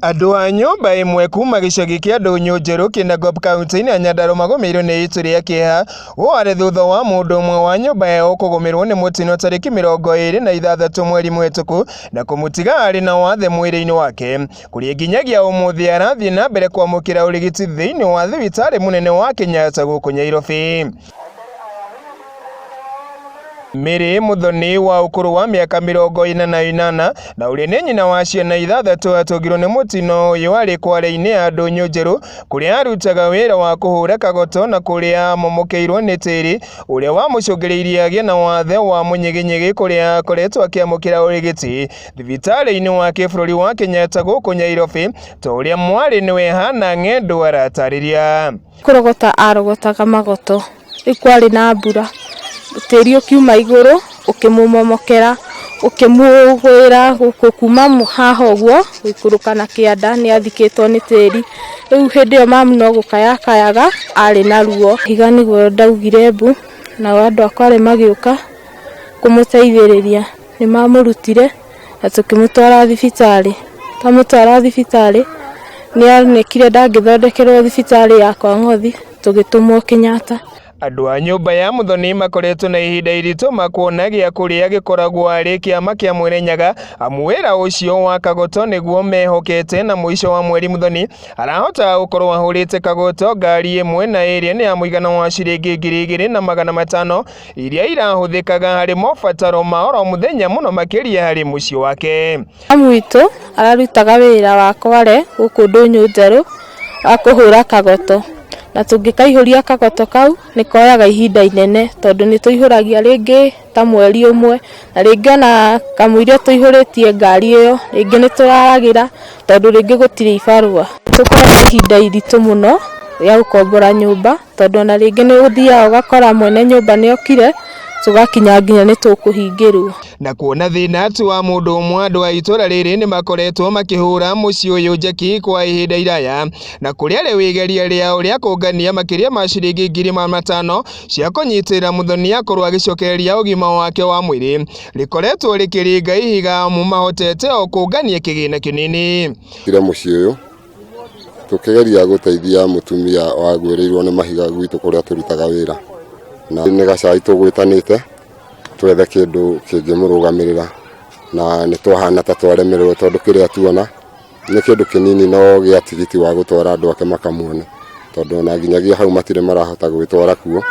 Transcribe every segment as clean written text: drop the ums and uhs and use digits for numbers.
Andũ a nyũmba ĩmwe kuma gĩcagi kĩa Ndũnyũ Njerũ Kinangop kaunti-inĩ ya Nyandarua magũmĩirwo nĩ itu rĩa kĩeha ũũ arĩ thutha wa mũndũ ũmwe wa nyũmba yao kũgũmĩrwo nĩ mũtino tarĩki 26 mweri mũhĩtũku na kũmũtiga arĩ na wathe mwĩrĩ-inĩ wake kũrĩa nginyagia ũmũthĩ arathiĩ na mbere kwamũkĩra ũrigiti thĩinĩ wa thibitarĩ mũnene wa Kenyatta gũkũ Nyairobi. Mary Muthoni wa ũkũrũ wa mĩaka 48 na ũrĩa nĩ nyina wa ciana ithathatũ atũngirwo nĩ mũtino ũyũ arĩ kware-inĩ ya Ndũnyũ Njerũ kũrĩa arutaga wĩra wa kũhũra kagoto na kũrĩa amomokeirwo nĩ tĩri ũrĩa wamũcũngĩrĩirie agĩe na wathe wa mũnyiginyigi kũrĩa akoretwo akĩamũkĩra ũrigiti thibitarĩ-inĩ wa kĩbũrũri wa Kenyatta gũkũ Nyairobi ta ũrĩa mwarĩ nĩwe Hannah Ng'endo aratarĩria. Kũrogota arogotaga magoto, rĩu kwarĩ na mbura, tĩri ũkiuma igũrũ ũkĩmũmomokera, ũkĩmũgwĩra gũkũ kuma haha ũguo gũikũrũka na kĩanda nĩ athikĩtwo nĩ tĩri. Rĩu hĩndĩ ĩyo mamu no gũkaya akayaga arĩ na ruo. Higa nĩguo ndaugire mbu, nao andũ a Kwale magĩũka kũmũteithĩrĩria, nĩ mamũrutire na tũkĩmũtwara thibitarĩ. Twamũtwara thibitarĩ, nĩ onekire ndangĩthondekerwo thibitarĩ ya kwa Ng'othi, tũgĩtũmwo Kenyatta. Andũ a nyũmba ya Muthoni makoretwo na ihinda iritũ makuona gĩa kũrĩa gĩkoragwo arĩ kĩama kĩa Mwene Nyaga amu wĩra ũcio wa Kagoto nĩguo mehokete na mũico wa mweri Muthoni arahota gũkorwo ahũrĩte Kagoto ngari ĩmwe na ĩrĩa nĩ ya mũigana wa ciringi 2500 iria irahũthĩkaga harĩ mobataro ma oro mũthenya mũno makĩria harĩ mũciĩ wake. Mamu witũ ararutaga wĩra wa kware gũkũ Ndũnyũ Njerũ wa kũhũra kagoto, na tũngĩkaihũria kagoto kau nĩ koyaga ihinda inene tondũ nĩ tũihũragia rĩngĩ ta mweri ũmwe, na rĩngĩ ona kamũira tũihũrĩtie ngari ĩyo rĩngĩ nĩ tũraragĩra tondũ rĩngĩ gũtirĩ ibarũa. Tũkoragwo na ihinda iritũ mũno rĩa gũkombora nyũmba tondũ ona rĩngĩ nĩ ũthiaga ũgakora mwene nyũmba nĩ okire tũgakinya nginya nĩ tũkũhingĩrwo. Na kuona thĩna ti wa mũndũ ũmwe andũ a itũra rĩrĩ nĩ makoretwo makĩhũra mũciĩ ũyũ njeki kwa ihinda iraya na kũrĩa rĩu igeria rĩao rĩa kũngania makĩria ma ciringi 500,000 cia kũnyitĩrĩra Muthoni akorwo agĩcokereria ũgima wake wa mwĩrĩ rĩkoretwo rĩkĩringa ihiga amu mahotete o kũngania kĩgĩna kĩnini. Tire mũciĩ ũyũ tũkĩgeria gũteithia mũtumia wagwĩrĩirwo nĩ mahiga gwitũ kũrĩa tũrutaga wĩra, na nĩ gacai tũgwĩtanĩte twethe kĩndũ kĩngĩmũrũgamĩrĩra, na nĩ twahana ta twaremererwo tondũ kĩrĩa tuona nĩ kĩndũ kĩnini no gĩa tigiti wa gũtwara andũ ake makamuone, tondũ ona nginyagia hau matirĩ marahota gwĩtwara kuo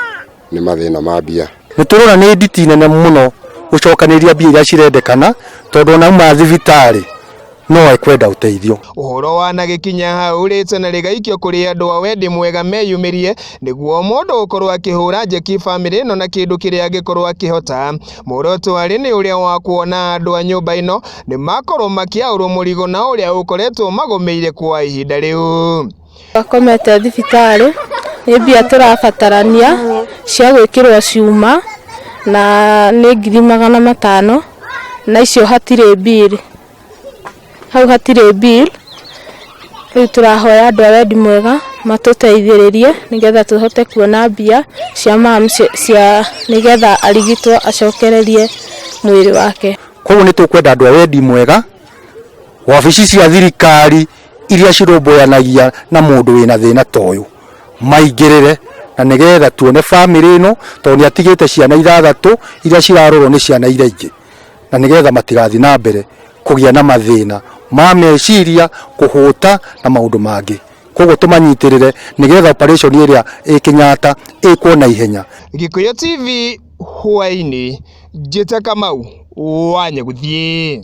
nĩ mathĩna ma mbia. Nĩ tũrona nĩ nditi nene mũno gũcokanĩrĩria mbia iria cirendekana tondũ ona auma thibitarĩ no ekwenda ũteithio. Ũhoro wanagĩkinya hau rĩtana rĩgaikio kũrĩ andũ a wendi mwega meyumĩrie nĩguo mũndũ gũkorwo akĩhũra njeki bamĩrĩ ĩno na kĩndũ kĩrĩa angĩkorwo akĩhota. Muoroto arĩ nĩ ũrĩa wa kuona andũ a nyũmba ĩno nĩ makorwo makĩaũrwo mũrigo na ũrĩa ũkoretwo magũmĩire kwa ihinda rĩu. Akomete thibitarĩ, nĩ mbia tũrabatarania cia gwĩkĩrwo cuma na nĩ 500,000 na icio hatirĩ bill, hau hatirĩ bill, rĩu tũrahoya andũ a wendi mwega matũteithĩrĩrie nĩgetha tũhote kuona mbia cia mamu cia nĩgetha arigitwo acokererie mwĩrĩ wake. Koguo nĩ tũkwenda andũ a wendi mwega, wabici cia thirikari iria cirũmbũyanagia na mũndũ wĩna thĩna ta ũyũ maingĩrĩre na nĩgetha tuone bamĩrĩ ĩno tondũ nĩ atigĩte ciana ithathatũ iria cirarorwo nĩ ciana iria ingĩ na nĩgetha matigathiĩ na mbere kũgĩa na mathĩna ma meciria, kũhũta na maũndũ mangĩ. Koguo tũmanyitĩrĩre nĩgetha operation ĩrĩa ĩ Kenyatta ĩkwo na ihenya. Gĩkũyũ TV hwaĩ-inĩ, Njĩta Kamau wa Nyagũthiĩ.